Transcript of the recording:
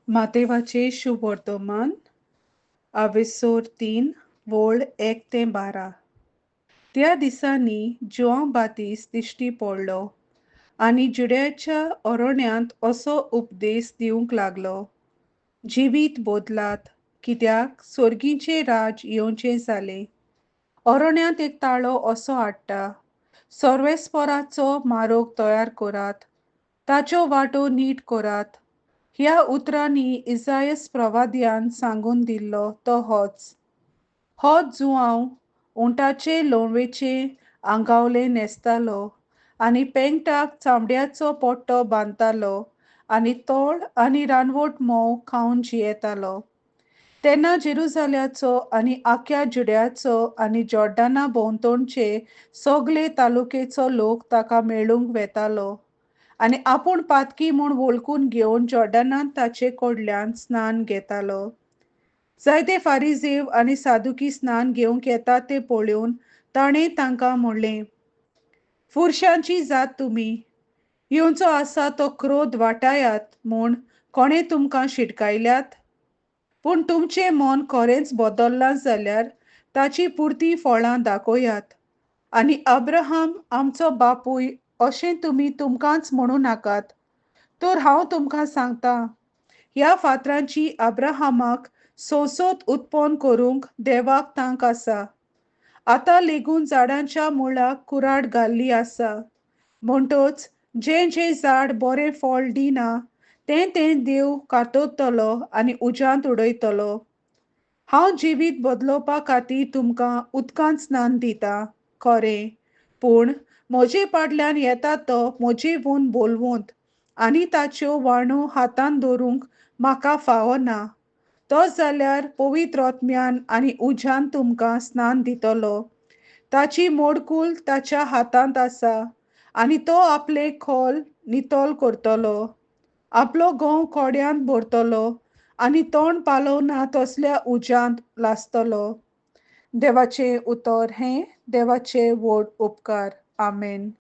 मातेवाचें शुभवर्तमान आवेसोर 3 वोळ 1 तें 12. त्या दिसांनी जुआंव बातिस्त दिश्टी पडलो आनी जुड्याच्या अरण्यांत असो उपदेस दिवंक लागलो, जिवीत बदलात, कित्याक सर्गीचें राज येवचें जालें. अरण्यांत एक ताळो असो हाडटा, सर्वेस्पराचो मारोग तयार करात, ताच्यो वाटो नीट करात. ह्या उतरांनी इजायस प्रवाद्यान सांगून दिल्लो तो होच. हो जुआंव उंटाचे लोणवेचें आंगावलें न्हेसतालो आनी पेंगटाक चामड्याचो पट्टो बांदतालो आनी तोळ आनी रानवट म्होंव खावन जियेतालो. तेन्ना जेरुजाल्याचो आनी आख्या जुड्याचो आनी जॉर्डना भोंवतणचे सगले तालुकेचो लोक ताका मेळूंक वेतालो आनी आपूण पातकी म्हूण वळखून घेवन जॉर्डनांत ताचे कडल्यान स्नान घेतालो. जायते फारिजेव आनी सादुकी स्नान घेवंक येता तें पळोवन ताणें तांकां म्हणलें, फुरशांची जात तुमी, येवचो आसा तो क्रोध वाटायात म्हूण कोणें तुमकां शिटकायल्यात? पूण तुमचें मन खरेंच बदल्लां जाल्यार ताची पुरतीं फळां दाखयात. आनी अब्राहम आमचो बापूय अशें तुमी तुमकांच म्हणूं नाकात, तर हांव तुमकां सांगतां, ह्या फातरांची अब्राहमाक सोंसोत उत्पन्न करूंक देवाक तांक आसा. आतां लेगून झाडांच्या मुळाक कुराड घाल्ली आसा. म्हणटच जें जें झाड बरें फळ दिना तें तें देव कातरतलो आनी उज्यांत उडयतलो. हांव जिवीत बदलोवपा खातीर तुमकां उदकांत स्नान दितां खरें, पूण म्हजे फाटल्यान येता तो म्हजेवून बोलवंत आनी ताच्यो वाणो हातान धरूंक म्हाका फावना. तो जाल्यार पवित्र आत्म्यान आनी उज्यान तुमकां स्नान दितलो. ताची मोडकूल ताच्या हातांत आसा आनी तो आपलें खोल नितळ करतलो, आपलो गंव कोड्यांत भरतलो आनी तोंड पालोवना तसल्या उज्यांत लासतलो. देवाचें उतर हें देवाचे व्हड उपकार. आमेन.